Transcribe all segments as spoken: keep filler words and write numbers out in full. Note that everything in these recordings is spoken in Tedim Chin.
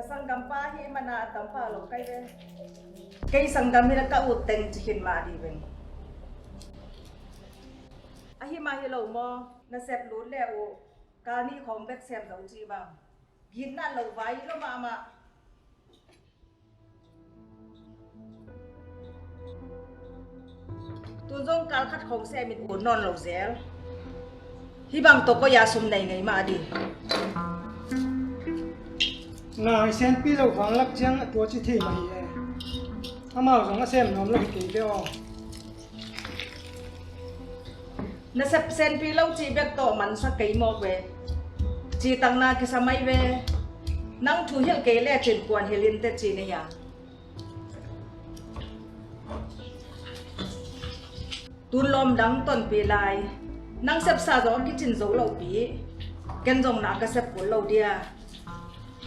Sanggampa hi mana a tampha lo kai ve. Kei sanggam hi na ka ut teng ci khin mah dih veng. Ahi mah hi lo maw? Nasep lut le uh kal nih khawng bek sem zo ci bang. Gitna lo vai lo mahmah. Tun zong kal khat khawng semin ut nawn lo zel. Hih bang tawh koi-a sum nei ngei mah dih. Ngai senpi lo vanglak ciang a tua ci thei mah hi e. Amau zong a sem nuam lo hi kei ve aw. Nasep senpi lo cih bek tawh mansa kei mawk ve. Cihtakna kisa mai ve. Nang thu hilh kei lecin kuan hilh in teh ci nei a. Tun lawm dang tonpih lai. Nang sepsa zong a kicin zo lopi. Ken zong na ka sep kul lo dia.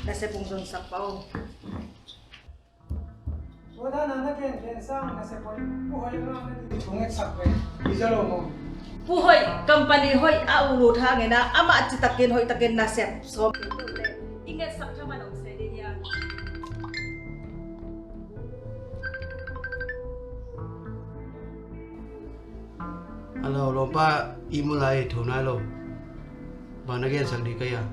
Nasep hong zonsak pa aw. Tua dana na gen gen sang nasep hoih, Pu Hoih ngah na ding thu ngetsak ve. Iza lo maw? Pu Hoih company hoih a ulu thangin a, amah citakin hoihtakin nasep sawm. I ngetsak thaman om se ding hia. Hello lawmpa, i mu lai tho nai lo. Bang na gensak ding ka hia?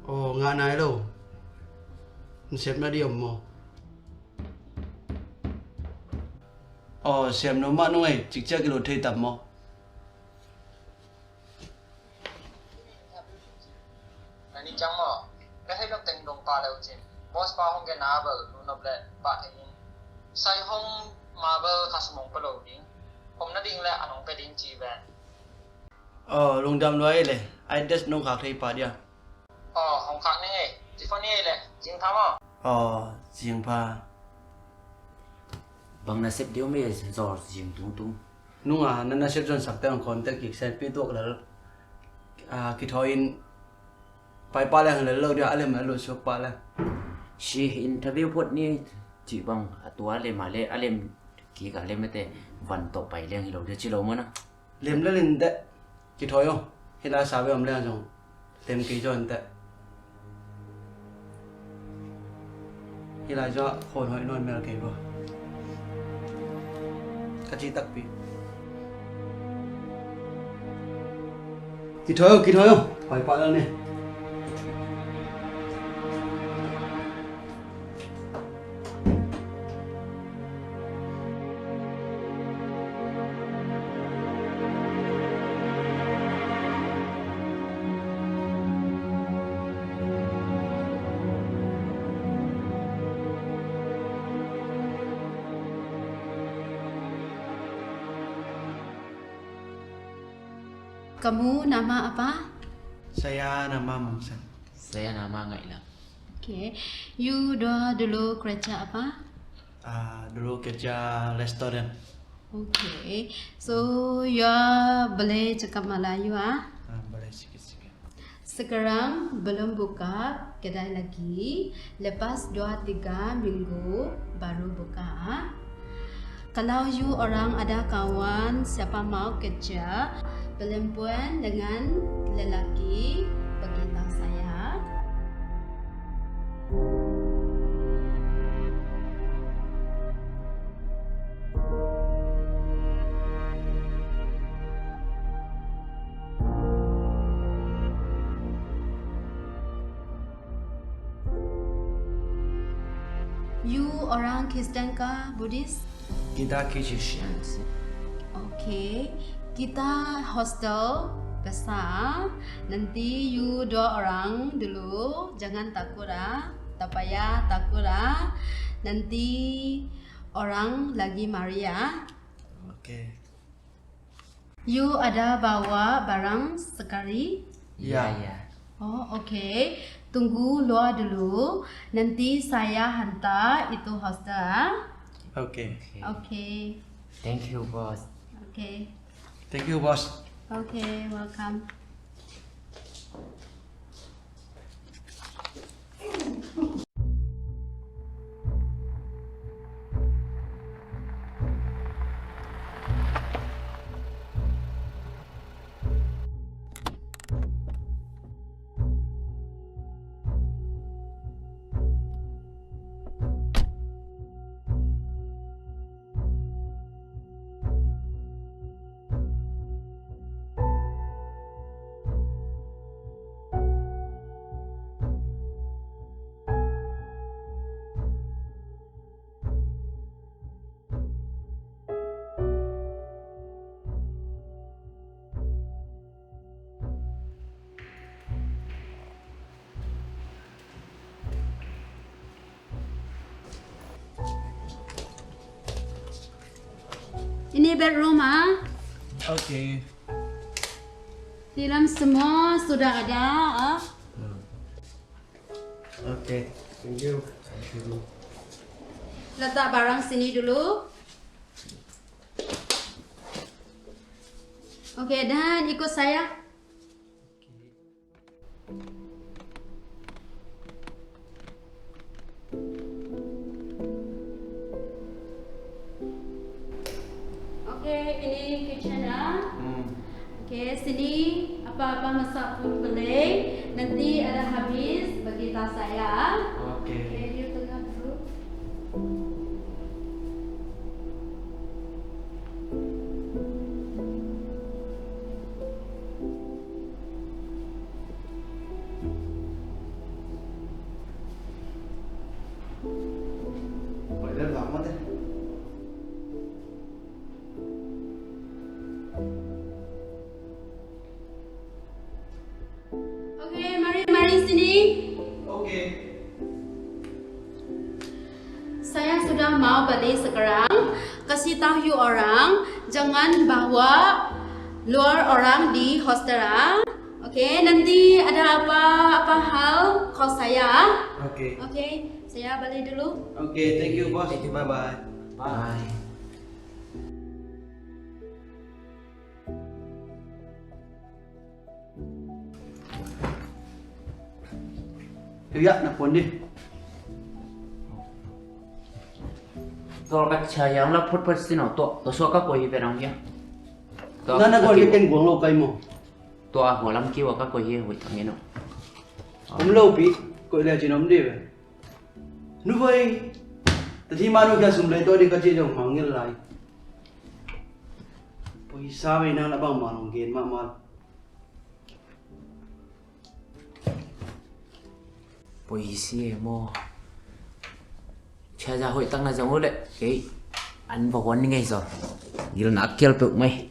Aw, ngah nai lo. Nasepna ding om maw? Aw, sem nuam mah nung ei, cikciak i lut thei tam maw? Nani ciang maw? Ka hei lo teng dong pa leu cin. Boss pa hong gen a bel lunop le pah thei in. Sai hong ma bel ka sum hong pe lo ding. Om na ding le an hong pe ding ci ve. Aw, lungdam lua ei le, address nong khak thei pah dia? Aw, hong khak ning ei, ci phone ei le, zing pha maw? Aw, zing pha. Bang nasep deuh mei zaw zing tungtung. Nunga na nasep zonsak teng hong contact kik, senpi tuak lel. Ah, kithawi in pai pah leng lel lo dia, a lem a lut suk pah leng. Si interview phot ni cih bang, a tua lem a le, a lem kik a lem ete van tawh pai leng hi lo dia ci lo maw na. Lem lel in teh. Kithawi aw. Hih lai sa ve om leng zong lem kei zaw in teh. Hih lai zaw khon hoih nawn mel kei lua. Ka ci takpi. Kithawi aw, kithawi aw. Pai pah lel ni. Ka mu na ma a pa? Saya na ma Mangsan. Saya na ma Ngaih Lam. Okay. You dua dulu kerja apa? Ah, dulu kerja restoran. Okay. So, you are boleh cakap Melayu ah? Ah, boleh sikit-sikit. Sekarang belum buka kedai lagi. Lepas dua tiga minggu baru buka ah. Kalau you orang ada kawan siapa mau kerja, belempun dengan lelaki, beritahu saya. You orang Kristian kah, Buddhis? Kita Christians. Okay. Kita hostel besar. Nanti you dua orang dulu, jangan takut ah. Tak payah takut ah. Nanti orang lagi mari ah. Okay. You ada bawa barang sekali? Ya, ya. Oh, okay. Tunggu luar dulu. Nanti saya hantar itu hostel ah. Okay. Okay. Thank you, boss. Okay. Thank you, boss. Okay, welcome. Ini bedroom ah. Okay. Tilam semua sudah ada ah. Hmm. Okay. Thank you. Thank you. Letak barang sini dulu. Okay, dan ikut saya. Okay, ini kitchen ah. Hmm. Okay, sini apa-apa masak pun boleh. Nanti ada habis bagi tas saya. Okay. Okay, you tengah dulu. Okay, mari, mari sini. Okay. Saya sudah mau balik sekarang. Kasih tahu orang, jangan bawa luar orang di hostel ah. Okay, nanti ada apa-apa hal call saya. Okay. Okay, saya balik dulu. Okay, thank you, boss. Thank you. Bye-bye. Bye. Tuyak na pon di. Tua ka cha yang la phot phot sin aw, tua, tua suak ka koih hi ve nang hia. Tua na na ka koih hi kiu. Ken guang lo kai maw. Tua hua lam kiu a ka koih hi, hui thang ino. Om lo pi, koih le cin om di ve. Nu voi. Tati ma nu kia sum lai to di ka ci jong mangil lai. Poi sa ve nang la bang ma long gen ma ma. Poi si e maw. Chia za hoih tak na zong uh leh kei an va huan ni ngei zaw. Gil na kial peuh mai.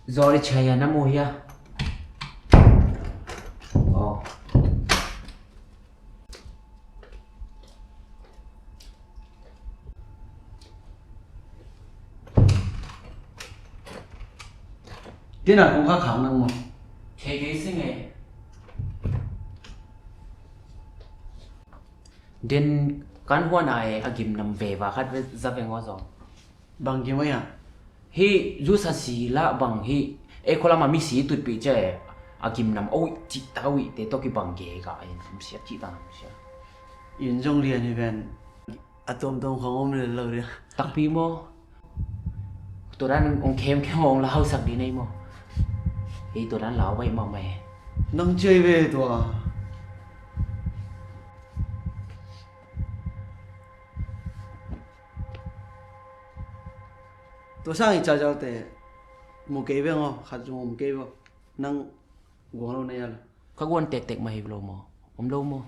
Zori chaya na mu hia. Oh. Tina kong kha khang nang maw? Thei kei si nge. Den kan huan ai a gim nam ve va khat ve za ve ngo zong. Bang kim a hi a? Hih zu sa si lah bang hih ei khualama misi tutpih cia a gimnam a uih cihtak a uihte tawh kibang gega in a siat cihtak a siat. Inn zong lian hi ven. A tuamtuam khong om lel lo dia. Takpi maw? Tua dan ong khemkhem ong la hausak dih nei maw? Hei tua dan lau baih mahmah e. Nang ciai ve tua. Tua sang i cacaute mu kei veng aw, khat zong om kei vo. Nang guang lo na ya lo. Ka guan tektek mah hi lo maw? Om lo maw?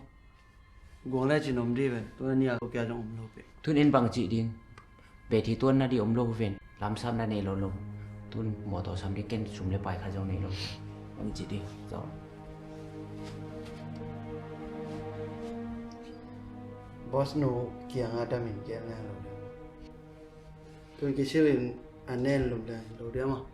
Guang le cin om di ven. Tua na nia ko kia zong om lo pe. Tun in bang cih ding. Beth hi tuan na di om lo ven. Lamsam na nei lo lo. Tun mawtaw sam di ken sum le pai khat zong nei lo. Bang cih ding. Zong. Boss nu kianga damin kian na lo. Tun kisilin a nen lum le lo dia maw?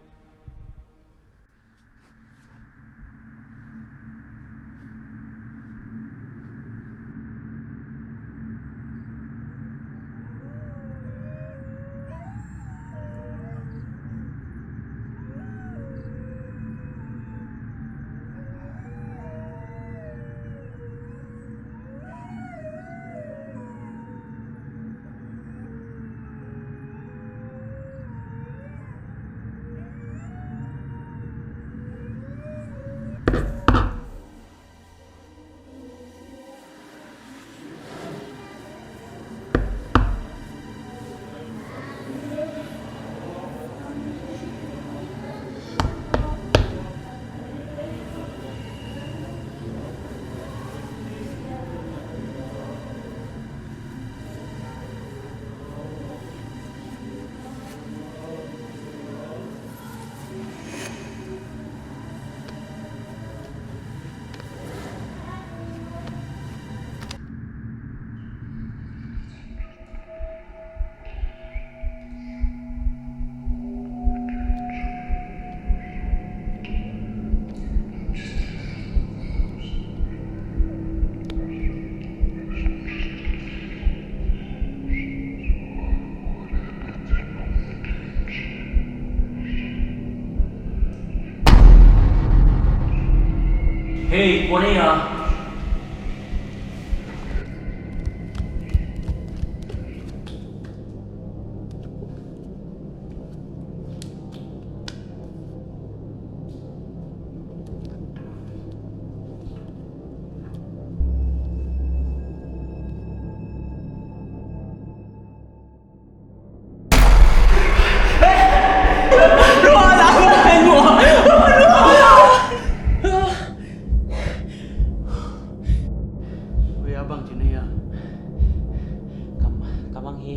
Hei, kuan ei a? Ui, a bang ci nei a? Kam, kam ang hi.